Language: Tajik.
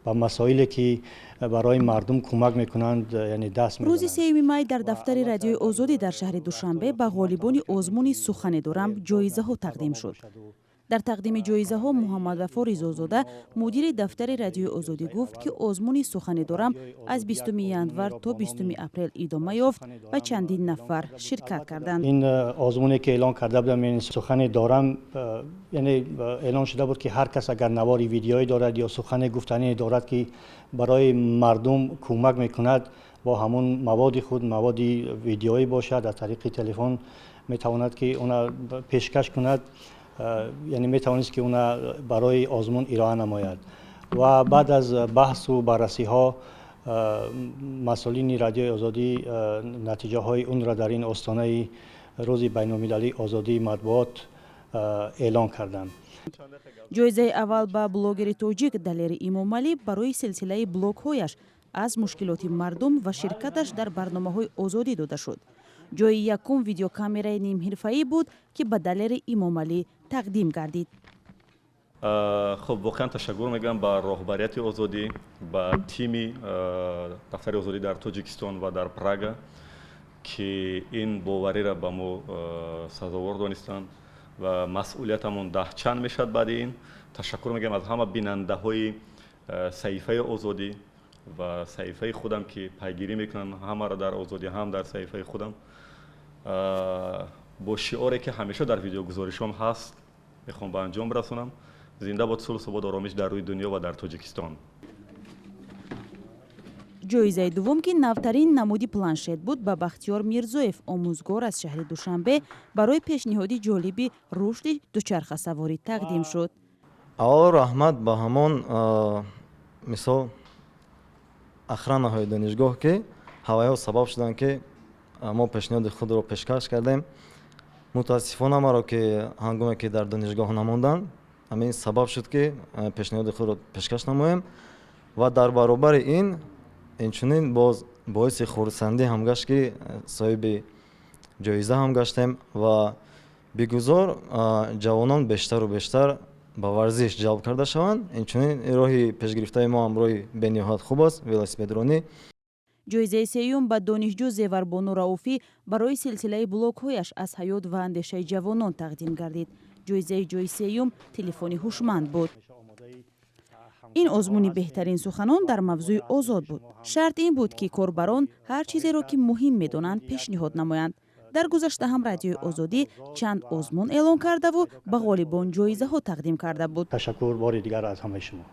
Ба масоиле, ки барои мардум кӯмак мекунанд, яъне даст Рӯзи мезананд. 3 май дар дафтари Радиои Озодӣ дар шаҳри Душанбе ба ғолибони озмуни «Сухане дорам» ҷоизаҳо тақдим шуд. Дар тақдими ҷоизаҳо Муҳаммадвафо Ризозода, мудири дафтари Радиои Озодӣ, гуфт, ки озмуни «Сухане дорам» аз 20 январ то 20 апрел идома ёфт ва чандин нафар ширкат карданд. Ин озмуне, ки эълон карда будам, яъне «Сухане дорам», яъне эълон шуда буд, ки ҳар кас агар навори видеоӣ дорад ё сухане гуфтанӣ дорад, ки барои мардум кӯмак мекунад, бо ҳамон маводи худ, маводи видеоӣ бошад, аз тариқи телефон метавонад, ки она пешкаш кунад, яъне метавонист, ки она барои озмун ироа намояд. Ва баъд аз баҳсу баррасиҳо масъулини Радиои Озодӣ натиҷаҳои онро дар ин остонаи Рӯзи байналмилалии озодии матбуот эълон карданд. Ҷоизаи аввал ба блогери тоҷик Далери Имомалӣ барои силсилаи блогҳояш аз мушкилоти мардум ва ширкаташ дар барномаҳои Озодӣ дода шуд. Ҷои якум видеокамераи нимҳирфаӣ буд, ки ба Далери Имомалӣ тақдим гардид. Хуб, воқеан ташаккур мегӯям ба роҳбарияти Озодӣ, ба тими дафтари Озодӣ дар Тоҷикистон ва дар Прага, ки ин бовариро ба мо сазовор донистанд ва масъулиятамон даҳчанд мешавад. Баъди ин ташаккур мегӯям аз ҳама бинандаҳои саҳифаи Озодӣ ва саҳифаи худам, ки пайгирӣ мекунанд ҳамаро дар Озодӣ, ҳам дар саҳифаи худам. Бо шиоре, ки ҳамеша дар видеогузоришҳом ҳаст, мехоҳам ба анҷом расонам: зинда бод сулҳ, субот, оромиш дар рӯи дунё ва дар Тоҷикистон. Ҷоизаи дуввум, ки навтарин намуди планшет буд, ба Бахтиёр Мирзоев, омӯзгор аз шаҳри Душанбе, барои пешниҳоди ҷолиби рушди дучархасаворӣ тақдим шуд. Аввало раҳмат ба ҳамон, мисол, охранаҳои донишгоҳ, ки ҳавайҳо сабаб шуданд, ки мо пешниҳоди худро пешкаш кардем. Мутаассифона, маро ки ҳангоме ки дар донишгоҳ намонданд, ҳамин сабаб шуд, ки пешниҳоди худро пешкаш намоем. Ва дар баробари ин инчунин боз боиси хурсандӣ ҳам гашт, ки соҳиби ҷоиза ҳам гаштем. Ва бигузор ҷавонон бештару бештар ба варзиш ҷалб карда шаванд. Инчунин роҳи пешгирифтаи мо ҳам роҳи бениҳоят хуб аст, велосипедронӣ. Ҷоизаи сеюм ба донишҷӯ Зеварбону Рауфӣ барои силсилаи блогҳояш аз ҳаёт ва андешаи ҷавонон тақдим гардид. Ҷоизаи ҷои сеюм телефони ҳушманд буд. Ин озмуни беҳтарин суханон дар мавзӯи озод буд. Шарт ин буд, ки корбарон ҳар чизеро, ки муҳим медонанд, пешниҳод намоянд. Дар гузашта ҳам Радиои Озодӣ чанд озмун эълон кардаву ба ғолибон ҷоизаҳо тақдим карда буд. Ташаккур бори дигар аз ҳамаи шумо.